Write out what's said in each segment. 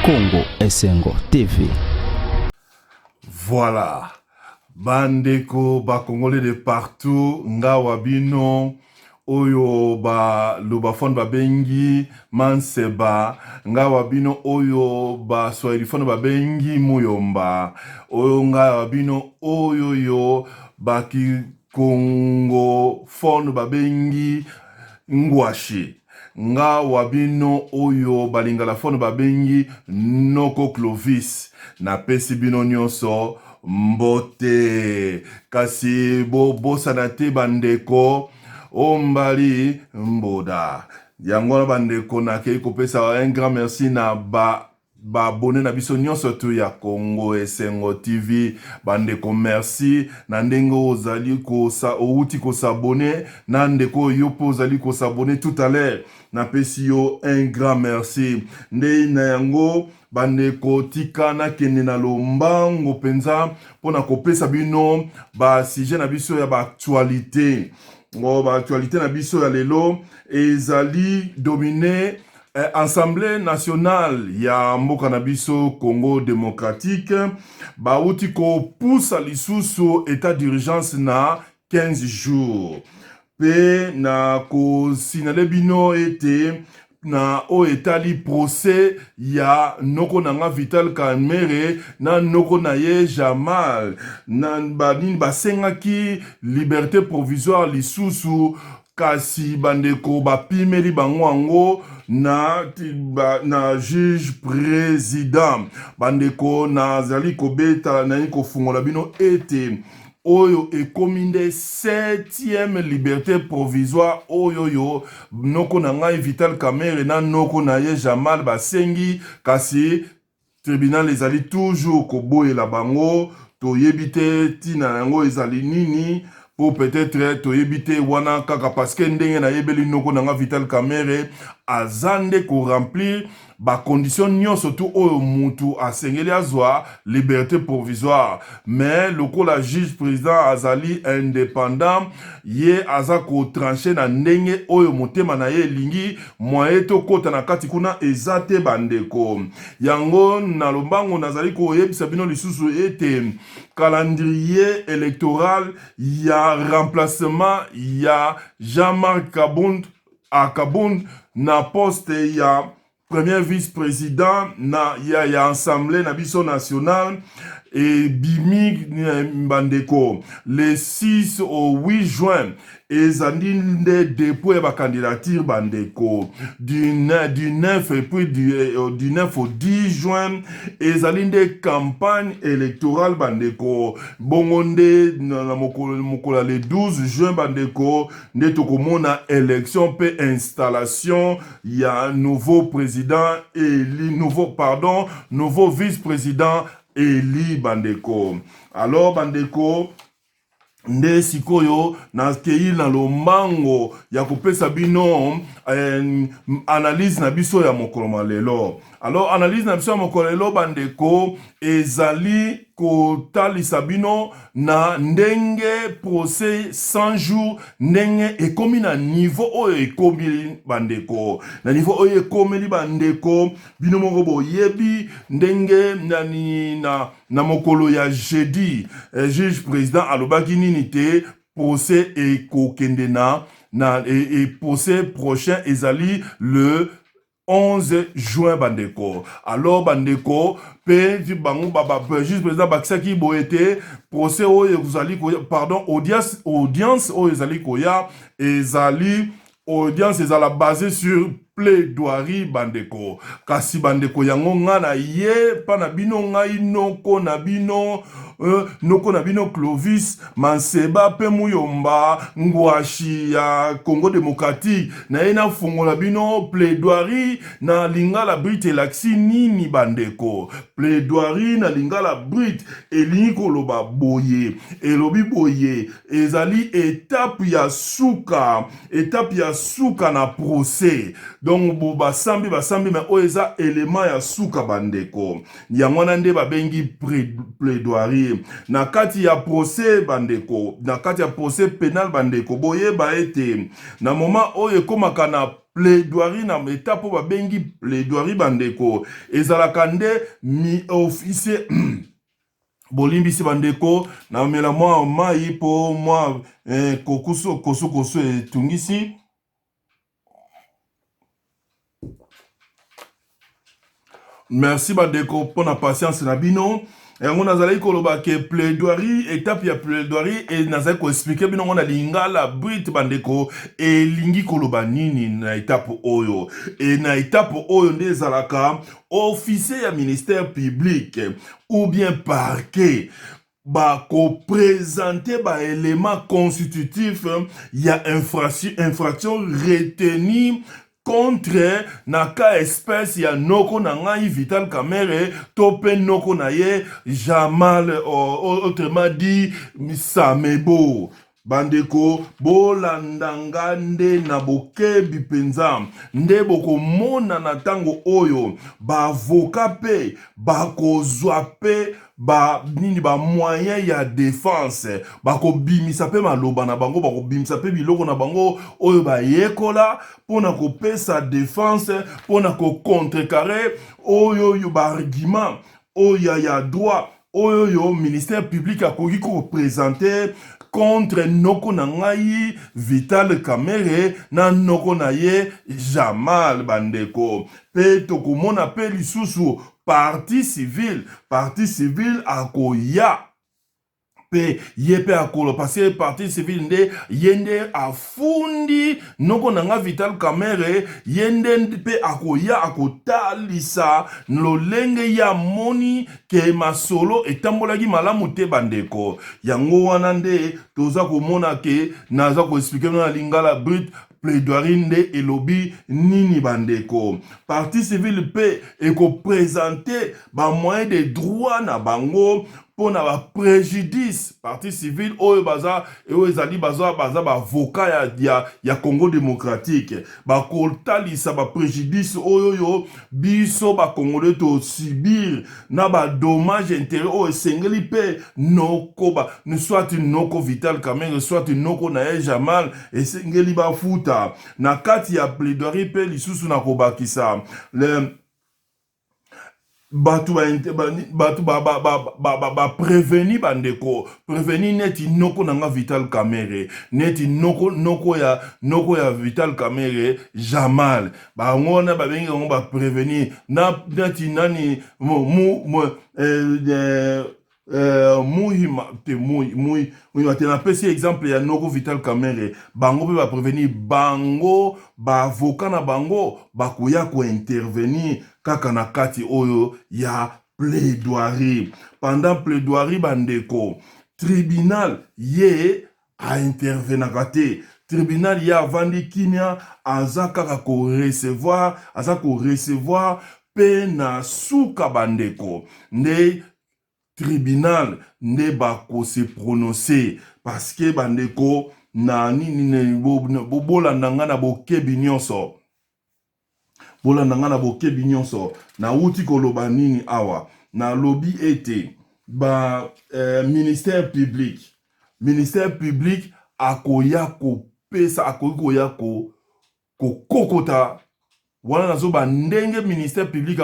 Congo Esengo TV. Voilà. Bandeko ba Congolais de partout, ngawa bino oyo ba lubafone babengi manseba, ngawa bino oyo ba swahilifone babengi muyomba, oyo ngawa bino oyo yo ba kikongofone babengi ngwashi. Nga wa bino oyo ba lingalaphone babengi Noko Clovis, napesi bino nionso mbote. Kasi bobosana te ba ndeko, o mbali mboda. Yango wana ba ndeko nakeyi kopesa un grand merci na ba Ba abonnes na biso nionso tout ya Congo Esengo TV ba ndeko merci na ndenge ozali ko owuti ko s'abonner na ndeko oyo yo pe ozali ko s'abonner tout à l'heure napesi yo un grand merci nde na yango ba ndeko tika nakende na lombango penza pona kopesa bino ba sujet na biso ya ba actualite ngo ba actualite na biso ya lelo ezali domine Eh, Assemblée nationale ya mboka na biso Congo démocratique bauti kopusa lisusu etat d'urgence na 15 jours mpe na kosinale bino ete na oyo etali procès ya noko na nga Vital Kamerhe na noko na ye Jamal na banini basengaki liberté provisoire lisusu Kasi bandeko bapimeli bango yango na, na juge president. Bandeko, nazali kobeta, nayi kofungola bino ete oyo ekomi nde septième liberté provisoire oyo yo noko na ngai Vital Kamerhe na noko na ye Jamal basengi, kasi Tribunal ezali toujours koboyela bango, toyebi te tina na yango ezali nini, po peut-etre toyebi te wana kaka parce que ndenge nayebeli noko na nga Vital Kamerhe aza nde ko remplir ba conditions nionso tout oyo mutu asengeli azwa liberte provisoire, mais lokola juge president azali independant ye aza ko trancher na ndenge oyo motema na ye elingi. Moyen tokota na kati kuna eza te ba ndeko. Yango na lombango nazali koyebisa bino lisusu ete calendrier electoral ya remplacement ya Jean-Marc Kabund a Kabund na poste ya premier vice-president na ya, ya Assemblee na biso nationale ebimi bandeko le 6 au 8 juin Ezali nde depot ya ba candidature ba ndeko du, du 9 et puis du, du 9 au 10 juin ezali nde campagne électorale ba ndeko bongo nde na mokolo mokolo ya le 12 juin ba ndeko nde tokomona élection pe installation ya nouveau président élu nouveau pardon nouveau vice-président élu bandeko alors bandeko Nde sikoyo nakei na lombango ya kopesa bino eh, analyse na biso ya mokolo mwa lelo. Alors analyse na biso ya mokolo lelo bandeko ezali kotalisa bino na ndenge procès 100 jours ndenge ekomi na niveau oyo ekomi bandeko, na niveau oyo ekomeli bandeko, bino moko boyebi ndenge nani na Na mokolo ya jeudi, juge president alobaki nini te procès ekokende na na e, e procès prochain ezali le 11 juin bandeko. Alors bandeko pe bango ba, ba juge président bakisaki boye te procès oyo ezali koya, pardon, audience audience oyo ezali koya ezali Audience ezala base sur plaidoirie bandeko. Kasi bandeko yango nga na ye pa na bino ngai noko na bino noko na bino Clovis Manseba pe Muyomba Ngwashi ya Congo democratique na ye nafungola bino plaidoirie na lingala brut elakisi nini bandeko? Plaidoirie na lingala brut elingi koloba boye, elobi boye Ezali etape ya suka, etape ya suka na procès. Donc Donc bo basambi basambi, mais oyo eza element ya suka bandeko. Yango wana nde babengi plaidoirie na kati ya procès bandeko, na kati ya procès penal bandeko. Boyeba ete na moment oyo ekomaka na plaidoirie, na etape oyo babengi plaidoirie bandeko, ezalaka nde mi officier. Bolimbisi bandeko, namela mwa mai mpo mwa kokusu kosukosu etungisi. Merci bandeko mpo na patience na bino. Yango nazalaki koloba ke plaidoirie, etape ya plaidoirie, e nazali koexplike bino ngo na lingala brut bandeko, elingi koloba nini na etape oyo. E na etape oyo nde ezalaka officier ya ministère public ou bien parquet bakopresente baélément constitutif ya infraction retenue contre na cas espèce ya noko na ngai Vital Kamerhe to pe noko na ye Jamal, autrement dit Samebo. Bandeko, bolanda nga nde na bokebi mpenza, nde bokomona na ntango oyo baavoka mpe bakozwa mpe ba nini ba moyen ya defense, bakobimisa mpe maloba na bango, bakobimisa mpe biloko na bango oyo bayekola mpo na kopesa defense, mpo na kocontrecarre oyo oyo baargument oyo ya droit oyo oyo ministère public akoki kopresente contre noko na ngai Vital Kamerhe na noko na ye Jamal bandeko. Mpe tokomona mpe lisusu partie civile, partie civile akoya mpe ye mpe akolo, parce que partie civile nde ye nde afundi noko na nga Vital Kamerhe, ye nde mpe akoya akotalisa lolenge ye amoni ke masolo etambolaki malamu te bandeko. Yango wana nde toza komona ke naza koexplike bino na lingala brut plaidoirie nde elobi nini bandeko. Partie civile mpe ekopresente ba moyen de droit na bango mpo na ba préjudice. Partie civile oyo baza oyo ezali baza baza ba avocat ya Congo démocratique, bakotalisa ba préjudice oyo oyo biso ba congolais to subir na ba dommage intérêt oyo esengeli mpe noko ba soit noko Vital Kamerhe soit noko na ye Jamal esengeli bafuta na kati ya plaidoirie. Mpe lisusu na kobakisa le bato bato bapreveni bandeko, preveni neti noko na nga Vital Kamerhe, neti noko noko ya Vital Kamerhe Jamal, bango wana babengi yango bapreveni na neti nani mu muhima te muhima te. Napesi exemple ya noko Vital Kamerhe. Bango mpe baprevenir bango, baavocat na bango bakoya kointervenir kaka na kati oyo ya plaidoirie. Pendant plaidoirie bandeko, tribunal ye aintervenaka te. Tribunal ye avandi kimia, aza kaka korecevoir, aza korecevoir. Mpe na suka bandeko, nde tribunal nde bakose prononcer, parce que bandeko na nini, bolanda nga na bokebi nyonso, bolanda nga na bokebi nyonso. Nawuti koloba nini awa? Nalobi ete ba ministère public, ministère public akoya kopesa, akoki koya kokokota wana. Nazoba ndenge ministère public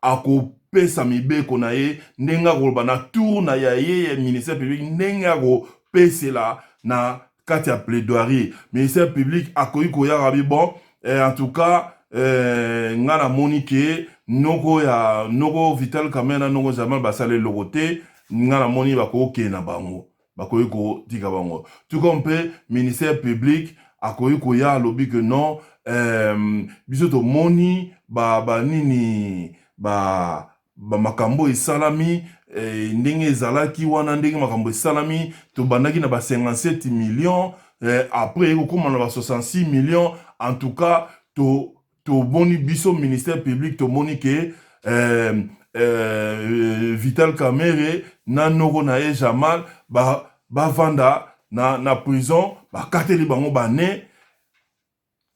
akopesa mibeko na ye, ndenge akoloba na tour na ya ye ya ministère public, ndenge akopesela na kati ya plaidoirie. Ministère public akoki koyaka bi bon, en tout cas nga namoni ke noko ya noko Vital Kamerhe na noko Jamal basala eloko te, nga namoni bakokende na bango, bakoki kotika bango. Tout comme mpe ministère public akoki koya alobi ke non, biso tomoni banini ba bamakambo esalami ndenge ezalaki wana, ndenge makambo esalami, tobandaki na ba 57 millions, après ekokóma na ba 66 millions. En tout cas tomoni biso ministère public tomoni ke Vital Kamerhe na noko na ye Jamal bavanda na prison, bakateli bango bane.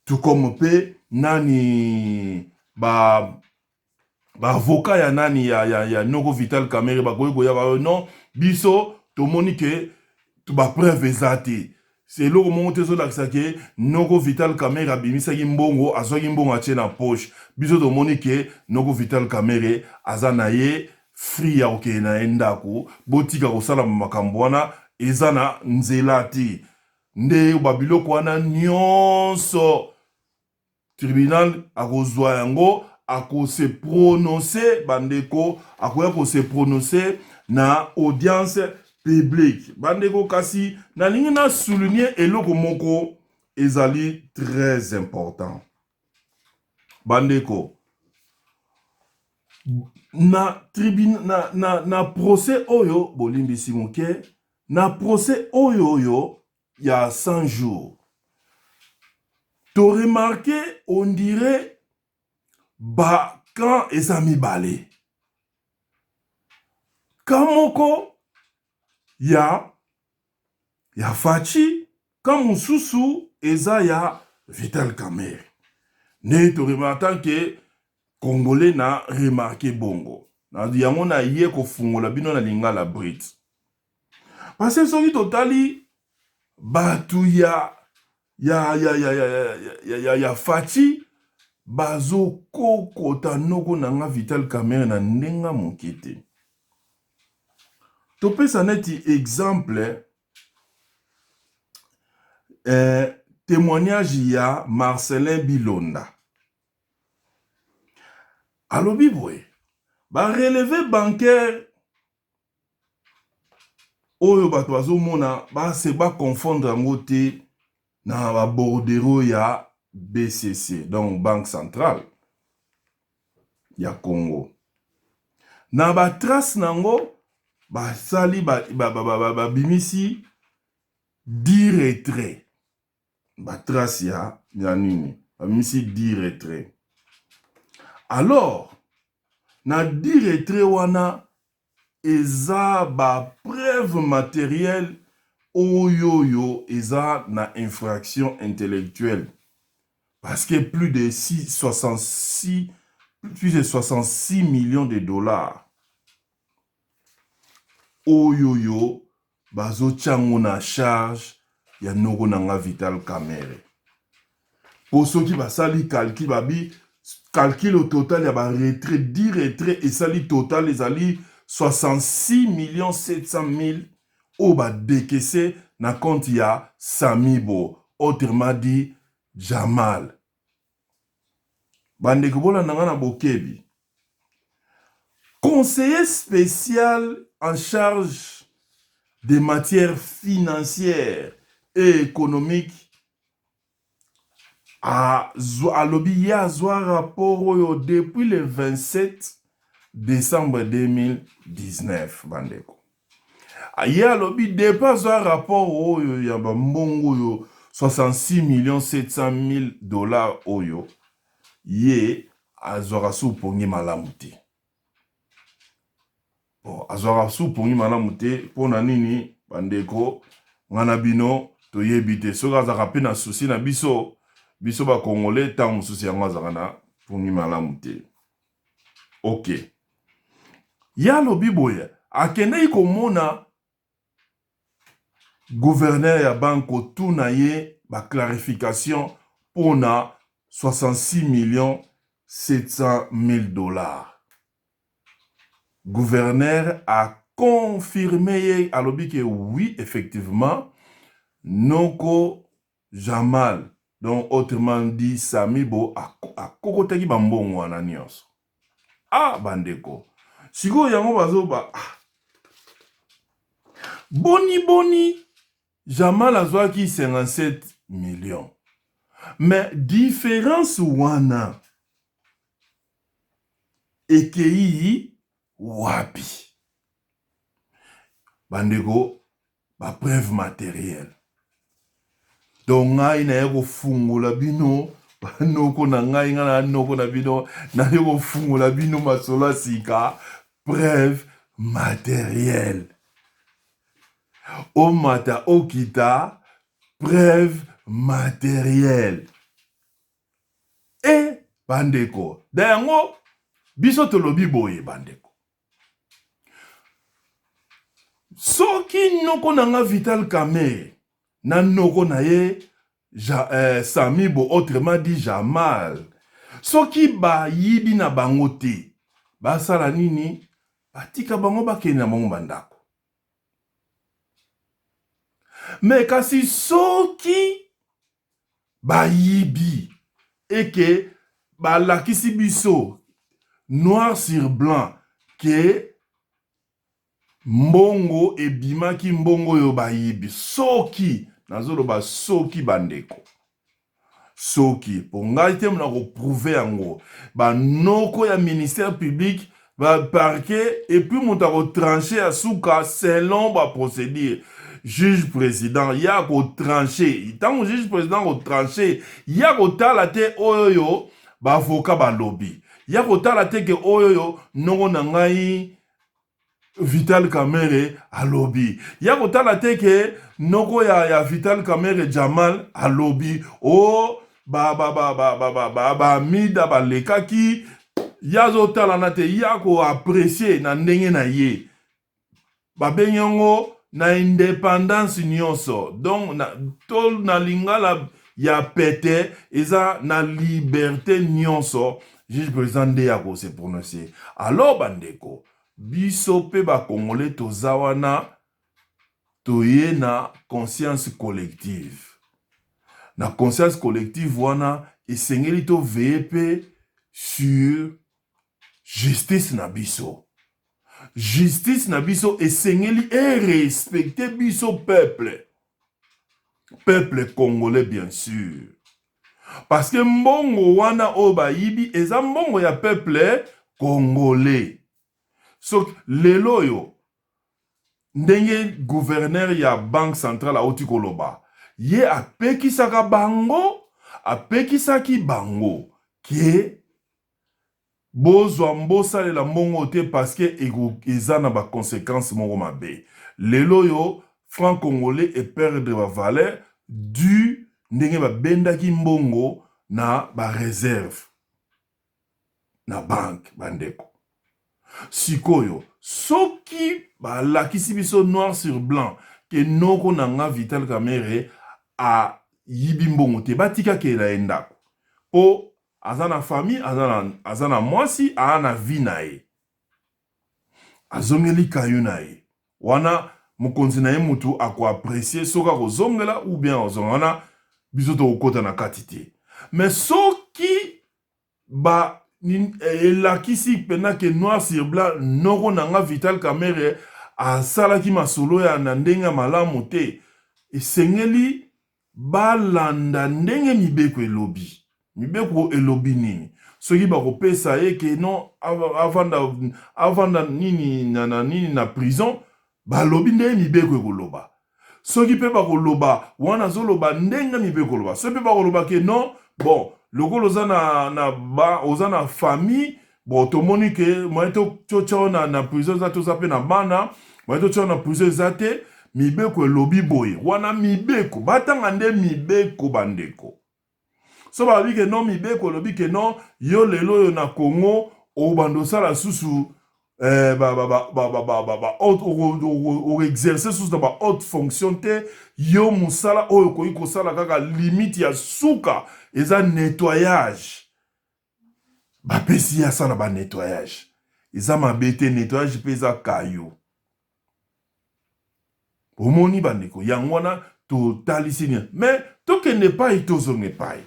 Tout comme mpe nani ba baavocat ya nani ya noko Vital Kamerhe bakoki koya ba non, biso tomoni ke bapreuve eza te, se eloko moko te ezolakisa ke noko Vital Kamerhe abimisaki mbongo, azwaki mbongo atie na poche. Biso tomoni ke noko Vital Kamerhe aza na ye free ya kokende na ye ndako. Botika kosala makambo wana, eza na nzela te. Nde babiloko wana nyonso, tribunal akozwa yango, akose prononcer. Bandeko, akoya kose prononcer na audience publique, bandeko. Kasi nalingi na souligner eloko moko ezali très important, bandeko. Na tribune, na procès oyo, bolimbisi moke, na procès oyo ya 100 jours, toremarquer on dirait bacamp eza mibale. Camp moko ya Fatshi, camp mosusu eza ya Vital Kamerhe. Nde toremarquer, tant que Congolais, na remarquer bongo. Na yango na ye kofungola bino na lingala brut, parce que soki totali bato ya Fatshi bazokokota noko na nga Vital Kamerhe na ndenge moke te. Topesa neti exemple, témoignage ya Marcelin Bilonda. Alobi boye: barelevé bancaire oyo bato bazomona, base baconfondre yango te na babordereau ya BCC, donc Banque centrale ya Congo. Na batrace nango, basali babimisi 10 retrait. Batrace ya nini? Babimisi 10 retrait. Alors na 10 retrait wana, eza bapreuve matérielle oyo eza na infraction intellectuelle, parce que plus de 6, 66, plus de 66 millions de dollars oyo bazotia yango na charge ya noko na nga Vital Kamerhe. Mpo soki basali calcul, babi calcul au total ya baretrait, 10 retrait esali total ezali 66 millions 700 000 oyo badécaisser na compte ya Samibo, autrement dit Jamal. Bandeko, bolanda nga na bokebi. Conseiller spécial en charge des matières financières et économiques alobi ye azwa rapport oyo depuis le 27 décembre 2019. Bandeko, ye alobi depuis azwa rapport oyo ya bambongo oyo 66 millions 700 000 dollars oyo, ye azwaka su pongi malamu te. Bon, azwaka su pongi malamu te mpo na nini? Bandeko, nga na bino toyebi te soki azalaka mpe na souci na biso, biso bacongolais. Ntango mosusu yango azalaka na pongi malamu te. Ok, ye alobi boye: akendeki komona gouverneur ya banque kotuna ye baclarification mpona 66 millions 700 000 dollars. Gouverneur a confirmé ye, alobi ke oui, effectivement, noko Jamal, donc autrement dit Samibo, akokotaki bambongo wana nyonso. Ah, bandeko, sikoyo yango bazoba, ah. Boni boni Jamal azwaki 57 millions, mais différence wana ekei wapi? Bandeko, bapreuve matérielle. Donc ngai naye kofungola bino, banoko na ngai, ngai na noko na bino, naye kofungola bino masolo ya sika. Preuve matérielle, omata okita, preuve matérielle. E. Bandeko, da yango biso tolobi boye bandeko. Soki noko na nga Vital Kamerhe na noko na ye ja, eh, Samibo autrement dit Jamal, soki bayibi na bango te, basala nini? Batika bango bakende na bango bandako. Me kasi soki bayibi eke balakisi biso noir sur blanc ke mbongo ebimaki, mbongo oyo bayibi, soki nazoloba soki bandeko, soki po ngai te na koprouve yango, banoko ya ministère public, ba parquet, et puis moto akotranche ya suka selon ba procédure, juge président ya kotranche. Ntango juge président kotranche, ya kotala te oyo baavocat balobi, ya kotala te ke oyo noko na ngai Vital Kamerhe alobi, ya kotala te ke noko ya Vital Kamerhe Jamal alobi, o ba ba ba ba ba ba ba ba mida balekaki, ya azotala na te, ya koapprécier na ndenge na ye. Babengi yango na indépendance nyonso, donc na, to na lingala ya pete eza na liberté nyonso, juge président nde ya kose prononcer. Alors bandeko, biso mpe bakongolais toza wana, toye na conscience collective. Na conscience collective wana, esengeli toveiller mpe sur justice na biso. Justice na biso esengeli erespecte biso peuple, peuple congolais bien sûr, parce que mbongo wana oyo bayibi eza mbongo ya peuple congolais. Soki lelo oyo ndenge gouverneur ya Banque centrale auti koloba, ye apekisaka bango, apekisaki bango ke bozwa bosalela mbongo te, parce que eza na baconséquence moko mabe. Lelo oyo franc congolais eperdre bavaleur du ndenge babendaki mbongo na baréserve na banque. Bandeko, sikoyo soki balakisi biso noir sur blanc ke noko na nga Vital Kamerhe ayibi mbongo te, batikakela ye ndako mpo aza na famille, aza na mwasi, aa na vie na ye, azongeli kayu na ye wana, mokonzi na ye mutu akoapprécier soki akozongela ou bien akozonga wana, biso tokokɔta na kati te. Mais soki ba elakisi mpenza ke noir sur blanc noko na nga Vital Kamerhe asalaki masolo ya na ndenge ya malamu te, esengeli balanda ndenge mibeko elobi. Mibeko elobi nini? Soki bakopesa ye ke non, avanda, avanda nini na nini na prison, balobi ndenge mibeko ekoloba. Soki mpe bakoloba wana, azoloba ndenge mibeko koloba. Soki mpe bakoloba ke non, bon, lokola oza na ba, oza na famille, bon, tomoni ke moyen totya na prison eza, toza mpe na bana, moyen totya na prison eza te, mibeko elobi boye wana. Mibeko, batanga nde mibeko bandeko. So balobi ke non, mibeko elobi ke non, yo lelo oyo na Congo obanda osala susu eh, oexerce susu na bahaute fonction te, yo mosala oyo okoki kosala kaka limite ya suka eza nettoyage, bapesi ye asala banettoyage, eza mabe te. Nettoyage mpe eza kayo. Omoni bandeko, yango wana totalisi nini. Mais tokende epai, tozonga epai.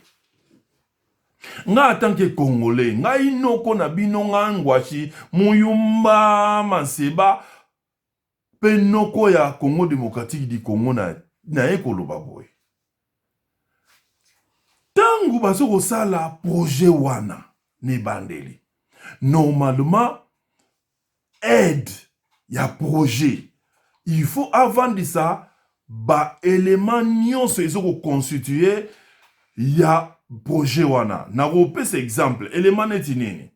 Nga en tant que Congolais, ngai noko na bino, nga Ngwashi Muyumba Manseba mpe noko ya Congo démocratique du Congo, na naye koloba boye: ntango baza kosala projet wana na ebandeli, normalement aide ya projet, il faut avandisa baélément nyonso eza koconstitue ya projet wana. Nakopesa exemple, élément neti nini?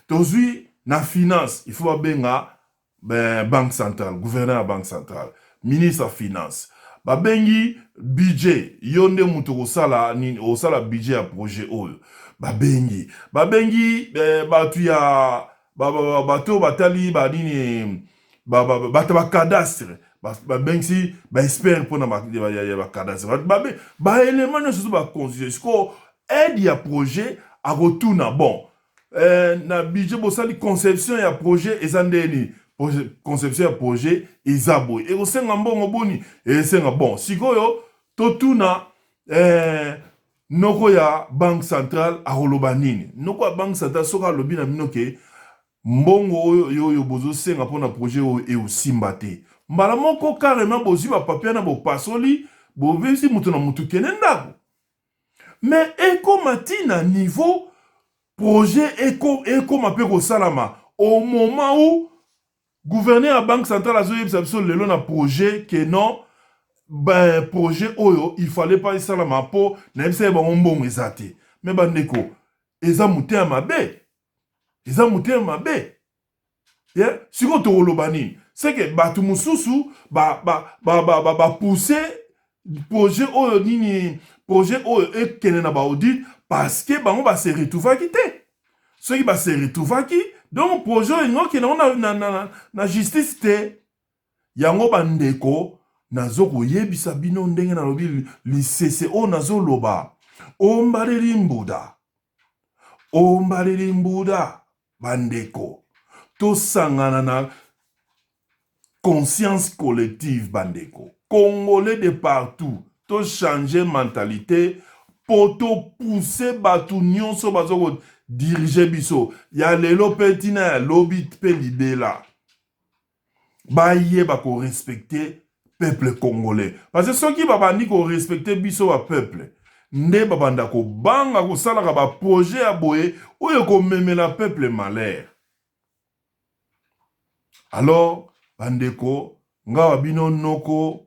Tozwi na finance, il faut babenga banque centrale, gouverneur ya Banque centrale, ministre ya finance. Babengi budget, yo nde moto okosala nini, okosala budget ya projet oyo. Babengi babengi eh, bato ya bato oyo batali banini, bato ba cadastre, babengisi baexpert mpona ya bacadastre, baélément nyonso to baconstitue. Sikoyo aide ya projet akotuna: bon, na budget bosali, conception ya projet eza ndeni? Conception ya projet eza boye, ekosenga mbongo boni? Esenga bon. Sikoyo totuna noko ya Banque centrale akoloba nini. Noko ya Banque centrale soki alobi na bino ke mbongo oyo oyo bozosenga mpona projet oyo eosimba te, mbala moko carrément bozwi bapapier na bopasoli, bobesi moto na motu kende ndako. Mais ekóma ntina niveau projet ekóma mpe kosalama au moment où gouverneur ya Banque centrale azoyebisa biso lelo na projet ke non, ben, projet oyo il fallait pas esalama mpo nayebisa ye bango mbongo eza te. Mais bandeko, eza motema mabe, eza motema mabe, yeah? Sikoyo tokoloba nini? Seke bato mosusu bapousse ba, ba, ba, ba projet oyo nini, projet oyo ekende na baaudit, parce que bango base retrouvaki te. Soki base retrouvaki, donc projet oyo elingi okende yango na justice te. Yango bandeko, nazokoyebisa bino ndenge nalobi lisese oyo nazoloba: ombaleli mbuda, ombaleli mbuda. Bandeko, tosangana na conscience collective. Bandeko congolais de partout, tochange mentalité mpo topousse bato nyonso baza kodirige biso ya lelo mpe ntina ya lobi mpe libela, bayeba korespecte peuple congolais, parce que soki babandi korespecte biso bapeuple, nde babanda kobanga kosalaka baprojet ya boye oyo komemela peuple malheur. Alors bandeko, nga wa bino noko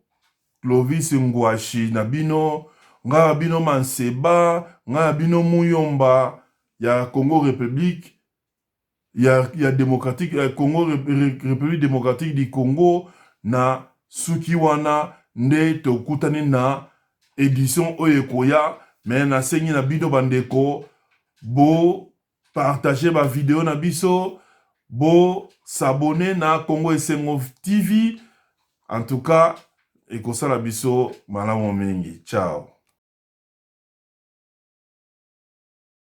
Clovis Ngwashi na bino, nga wa bino Manseba, nga wa bino Muyomba ya Congo République ya démocratique ya Congo, République démocratique du Congo. Na suki wana nde tokutani na édition oyo ekoya. Mais nasengi na bino bandeko, bopartage bavideo na biso, bosabone na Congo Esengo TV. En tout cas, ekosala biso malamu mingi. Ciao.